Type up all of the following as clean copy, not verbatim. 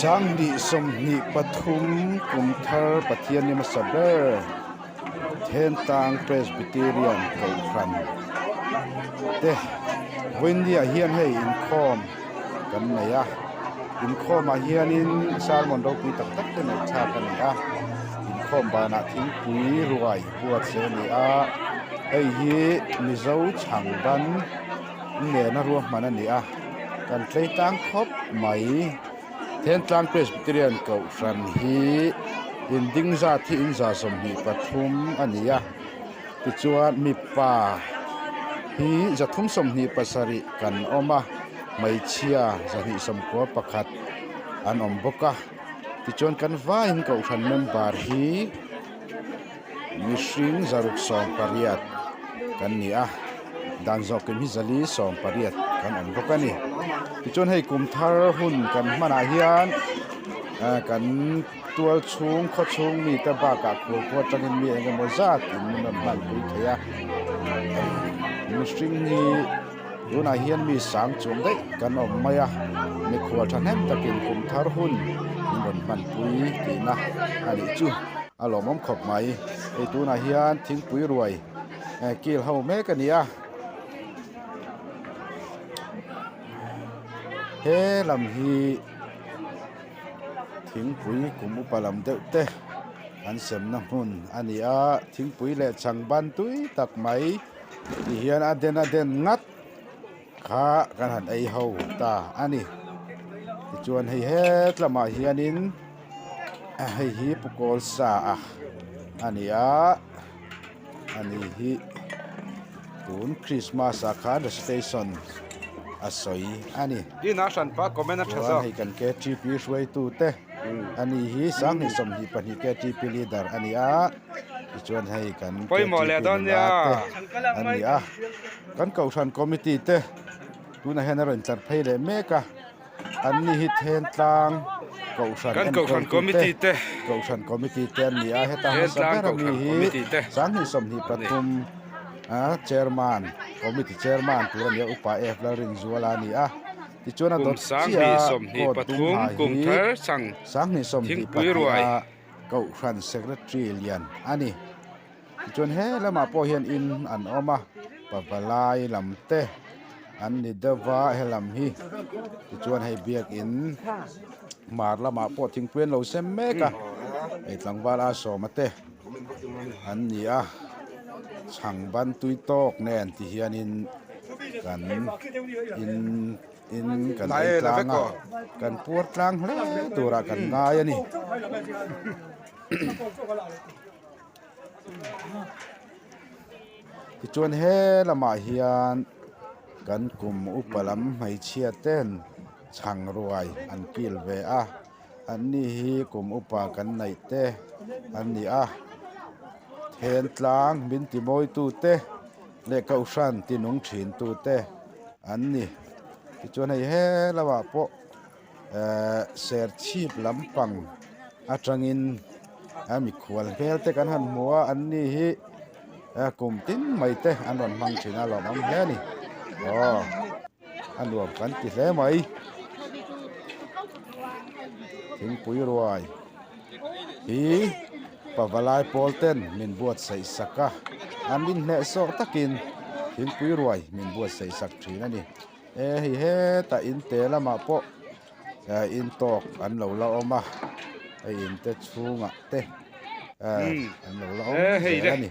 23 kum thar Pathian ni hmasa ber Thentlang Presbyterian Kohhran te vawiinniah hian hei inkhawm kan nei a inkhawmah hianin sermon ropui tak tak te ngaihthlak a ni a inkhawm banah thingpui ruai buatsaih a ni a hei hi Mizo chhang ban nena ruahman a ni a kan tlei tlang khawp mai Thentlang Presbyterian Kohhran hi inding zat hi in za 23 a ni a tichuan mipa hi 327 kan awm a hmeichhia 291 an awm bawk a tichuan kan vaiin Kohhran member hi mihring 680 kan ni a dan zawh kim hi 480 kan awm bawk a ni tichuan hei kum thar hun kan hmanah hian ah kan tual chhung khaw chhung mite bakah khualkhua atangin mi eng emaw zat in min rawn hman pui thei a mihring hi tunah hian mi sang chuang daih kan awm mai a mikhual thahnem takin kum thar hun min rawn hman pui tihna a nih chu. A lawmawm khawp mai. Hei tunah hian thingpui ruai kil ho mek a ni a. He lam hi thingpui kum upa lam deuh te an semna hmun a ni a. Thingpui leh chhang ban tui tak mai ti hian a den a den ngat kha kan han ei ho ta a ni. Tichuan hei hetlamah hianin. Hei hi pu kawl sa a a ni a a ni hi tun christmas ah khan recitation a sawi a ni chuan hei kan ktp hruaitu te a ni hi 2022 ktp leader a ni a tichuan hei kan ktp nula te an ni a kan kohhran committee te tunah hian a rawn tlar phei leh mek a. An ni hi Thentlang Kohhran Kan Kohhran enkawltute te. Kohhran Committee te an ni a, heta hmasa Thentlang ber ami Kohhran hi Committee te. 2023 a Chairman Committee Chairman tur a ni a, Upa F Lalrinzuala a ni a. Tichuan a Kum dawt sang chiah hnih a sawmhnih coat dum pathum ha kum hi thar chang 20 thingpui ruai. 21 a Kohhran Secretary lian a ni. Tichuan he lamah pawh hian in an awm a pavalai lam te an ni deuh va helam hi tichuan hei biakin hmar lamah pawh thingpui an lo sem mek a hei tlangval a sawma te an ni a chhang ban tui tawk nen ti hianin kan in in kan ei tlang a kan puar tlang hle turah kan ngai a ni. Tichuan he lamah hian kan kum upa lam hmeichhia ten chhang ruai an kil ve a an ni hi kum upa kan neih te an ni a then tlang min ti mawi tu te leh kohhran ti nung thin tu te an ni tichuan hei he lamah pawh. Ehh serchhip lampang atangin a mikhual hmel te kan han hmu a an ni hi kum tin mai te an rawn hmang thin a lawmawm hle a ni aw a nuam kan ti hle mai thingpui ruai hi pavalai pawl ten min buatsaih sak a an inhneh sawh takin thingpui ruai min buatsaih sak thin a ni. He hei hetah in te lamah pawh eh in tawk an lo la awm a hei in te chhungah te eh an lo la awm zel a ni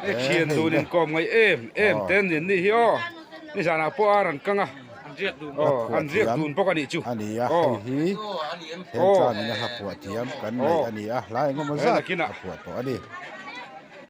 he thian dun in kawm ngai em em te an ni hi aw nizanah pawh ar an kang a aw an riak dun bawk a nih chu a ni a hei hi he tlanin a hla phuah thiam kan neih a ni a hla engemaw zat a phuah tawh a ni.